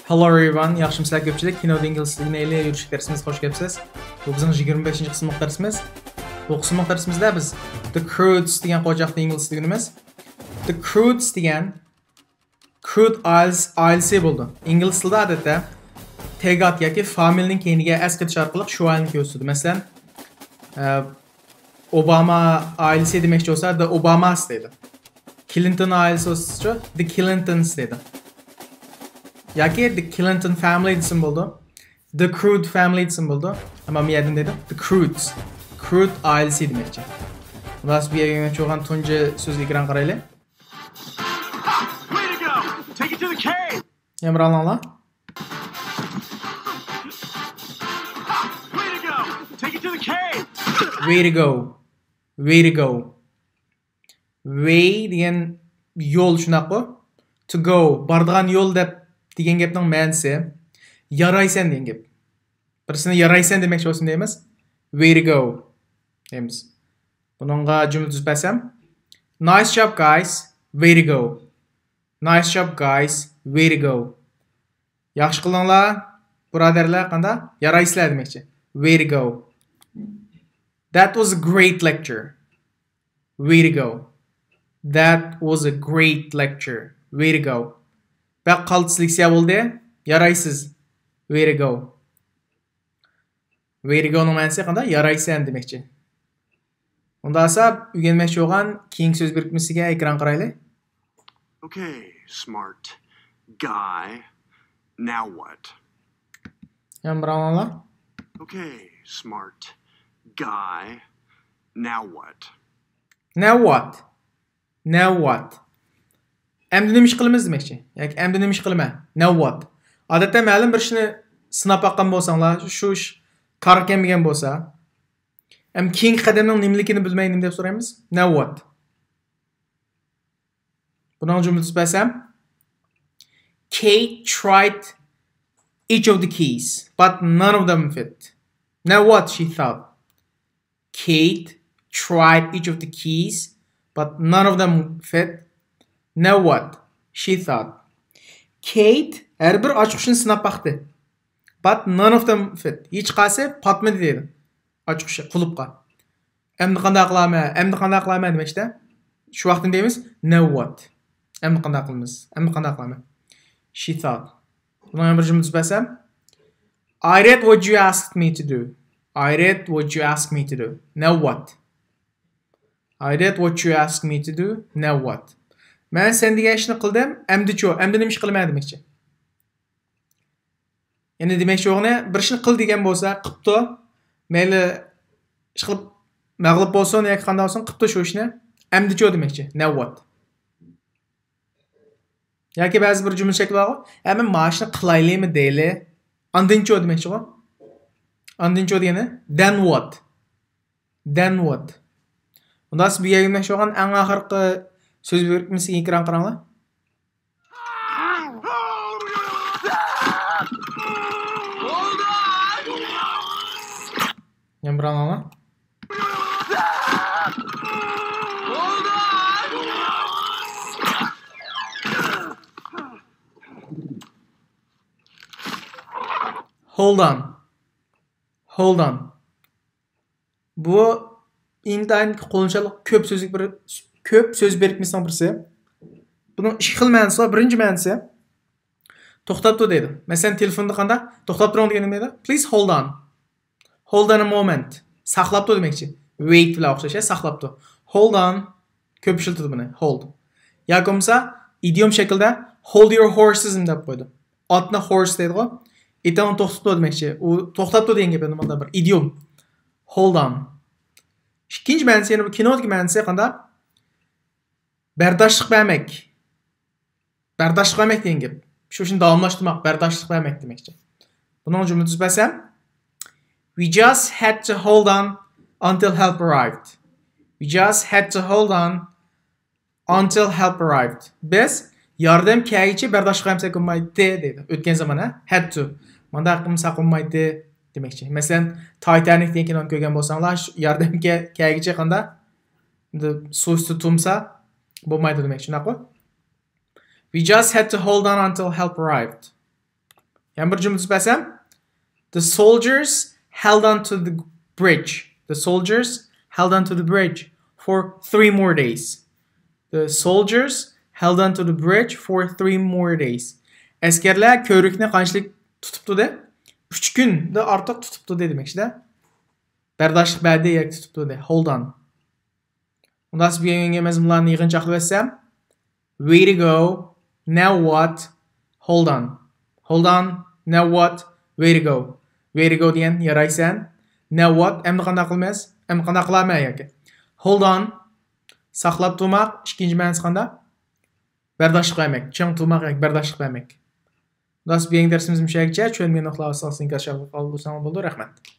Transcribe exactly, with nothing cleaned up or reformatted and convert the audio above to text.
Hello everyone، ياخشىمۇسىلەر كۆپچىلىك؟ كىنودا ئىنگلىز تىلىنى ئېلى يۈرۈش دەرسىمىزگە خوش كەپسىز. بۇ بىزنىڭ يىگىرمە بەشىنچى قىسىملىق دەرسىمىز. بۇ قىسىملىق دەرسىمىزدە بىز The Croods دېگەن قوچاقتا ئىنگلىز تىلى ئۆگىنىمىز. The Croods دېگەن Crood ئائىلىسى، ئائىلىسى بولىدۇ. ئىنگلىز تىلىدا ئادەتتە تەگات ياكى فامىلىنىڭ كەينىگە ئەس قېتىش ئارقىلىق شۇ ئائىلىنى كۆرسىتىدۇ. مەسىلەن، ئە، ئوباما ئائىلىسى دېمەكچى بولسا، The Obamas دەيدۇ. كلىنتون ئائىلىسى بولسىچۇ، The Clintons دەيدۇ. ياكى The Clinton family دېسىمۇ بولىدۇ. The Crood family دېسىمۇ بولىدۇ. ئەمما بۇ يەردىن دەيدۇ، The Croods. Crood ئائىلىسى دېمەكچى. خۇلاس، بۇ يەرگە يۆنەلتىۋالغان تۇنجى سۆزگە ئېكران قارايلى. Way to go! Take it to the cave! يەنە بىر ئاڭلاڭلار. Way to go! Take it to the cave! Way to go! Way to go! Way دېگەن يول، شۇنداققۇ؟ To go، بارىدىغان يول دەپ دېگەن گەپنىڭ مەنىسى يارايسەن دېگەن گەپ. بىرسىنى يارايسەن دېمەكچى بولسۇن دەيمىز. Way to go دەيمىز. بۇنىڭغا جۈملە تۈزۈپ بەرسەم، Nice job, guys. Way to go. Nice job, guys. Way to go. ياخشى قىلدىڭلار، بۇرادەرلەر، قانداق؟ يارايسىلەر دېمەكچى. Way to go. That was a great lecture. Way to go. That was a great lecture. Way to go. بەك قالتىس لېكسىيە بولدى. يارايسىز. Way to go. Way to go نىڭ مەنىسى قانداق؟ يارايسەن دېمەكچى. ئۇنداق بولسا ئۆگەنمەكچى بولغان كېيىنكى سۆز بىرىكمىسىگە ئېكران قارايلى. Okay, smart guy. Now what? يەنە بىر ئاڭلاڭلار. Okay, smart guy. Now what? Now what? Now what? ئەمدى نېمە ئىش قىلىمىز دېمەكچى. ياكى ئەمدى نېمە ئىش قىلىمەن؟ Now what? ئادەتتە مەلۇم بىر ئىشنى سىناپ باققان بولساڭلار، شۇ ئىش كارغا كەلمىگەن بولسا، ئەمدى كېيىنكى قەدەمنىڭ نېمىلىكىنى بىلمەي نېمە دەپ سورايمىز؟ Now what? بۇنىڭ جۈملىسى بەرسەم، Kate tried each of the keys, but none of them fit. Now what? She thought. Kate tried each of the keys, but none of them fit. Now what? She thought. Kate ھەر بىر ئاچقۇچنى سىناپ باقتى. But none of them fit. ھېچقايسى پاتمىدى دەيدۇ. ئاچقۇچى، قۇلۇپقا. ئەمدى قانداق قىلارمەن؟ ئەمدى قانداق قىلارمەن دېمەكچىدە. شۇ ۋاقىتتا دەيمىز، Now what? ئەمدى قانداق قىلىمىز؟ ئەمدى قانداق قىلارمەن؟ She thought. بۇنىڭ يەنە بىر جۈملىسى بەرسەم، I did what you asked me to do. I did what you asked me to do. Now what? I did what you asked me to do. Now what? مەن سەن دېگەن ئىشنى قىلدىم. ئەمدىچۇ؟ ئەمدى نېمە ئىش قىلىمەن دېمەكچى. يەنى دېمەكچى بولغىنى، بىر ئىشنى قىل دېگەن بولسا، قىپتۇ. مەيلى ئىشقىلىپ مەغلۇپ بولسۇن ياكى قانداق بولسۇن، قىپتۇ شۇ ئىشنى. ئەمدىچۇ دېمەكچى. Now what? ياكى بەزى بىر جۈملە شەكلى بارغۇ. ھە، مەن مانا شۇنى قىلايلىمۇ دەيلى. ئاندىنچۇ دېمەكچىغۇ. ئاندىنچۇ دېگىنى then what? Then what? ئۇندا سىز بۇ يەرگە يۆنەلمەكچى بولغان ئەڭ ئاخىرقى سۆز بىرىكمىسىگە ئېكران قاراڭلار. يەنە بىر ئاڭلاڭلار. Hold on. Hold on. بۇ ئىنتايىن قوللىنىشلىق كۆپ سۆزلۈك بىر، كۆپ سۆز بىرىكمىسىنىڭ بىرسى. بۇنىڭ ئىككى خىل مەنىسى بار. بىرىنچى مەنىسى، توختاپ تۇر دەيدۇ. مەسىلەن، تېلېفوندا قانداق؟ توختاپ تۇرۇڭ دېگەندە نېمە دەيدۇ؟ Please hold on. Hold on a moment. ساقلاپ تۇر دېمەكچى. Wait بىلەن ئوخشاش، ساقلاپ تۇر. Hold on. كۆپ ئىشلىتىدۇ بۇنى. Hold. ياكى بولمىسا، ئىدىيوم شەكلىدە hold your horses دەپ قويىدۇ. ئاتنى horse دەيدىغۇ. ئېتىڭنى توختىتىپ تۇر دېمەكچى. ئۇ توختاپ تۇر دېگەن گەپ، ئەمدى مۇنداق بىر ئىدىيوم. Hold on. ئىككىنچى مەنىسى، يەنە بۇ كىنودىكى مەنىسى قانداق؟ بەرداشلىق بەرمەك. بەرداشلىق بەرمەك دېگەن گەپ. شۇ ئىشنى داۋاملاشتۇرماق، بەرداشلىق بەرمەك دېمەكچى. بۇنىڭ جۈملە تۈزۈپ بەرسەم، We just had to hold on until help arrived. We just had to hold on until help arrived. بىز ياردەم كەلگۈچە بەرداشلىق بەرمىسەك بولمايتتى دەيدۇ. ئۆتكەن زامان، ھە؟ Had to. مانداق قىلمىساق بولمايتتى دېمەكچى. مەسىلەن، تايتانىك دېگەن كىنونى كۆرگەن بولساڭلار، شۇ ياردەم كە-، كەلگۈچە قانداق؟ ئەمدى سۇ ئۈستىدە تۇرمىسا بولمايدۇ دېمەكچى، شۇنداققۇ؟ We just had to hold on until help arrived. يەنە بىر جۈملە تۈزۈپ بەرسەم، the soldiers held on to the bridge. The soldiers held on to the bridge for three more days. The soldiers held on to the bridge for three more days. ئەسكەرلەر كۆۋرۈكنى قانچىلىك تۇتۇپ تۇردى؟ ئۈچ كۈندىن ئارتۇق تۇتۇپ تۇردى دېمەكچىدە. بەرداشلىق بەردى ياكى تۇتۇپ تۇردى. Hold on. ئۇندا سىز بۈگۈنكى مەزمۇنلارنى يىغىنچاقلاپ ئۆتسەم، way to go, now what, hold on. Hold on, now what, way to go. Way to go دېگەن يارايسەن. Now what, ئەمدى قانداق قىلىمىز؟ ئەمدى قانداق قىلارمەن ياكى؟ Hold on، ساقلاپ تۇرماق، ئىككىنچى مەنىسى قانداق؟ بەرداشلىق بەرمەك، چىڭ تۇرماق ياكى بەرداشلىق بەرمەك. خالاس، بۈگۈنكى دەرسىمىز مۇشۇ يەرگىچە. چۈشەنمىگەن نۇقتىلار بولسا ئاستىن كاچاق قالدۇرساڭلار بولىدۇ. رەھمەت.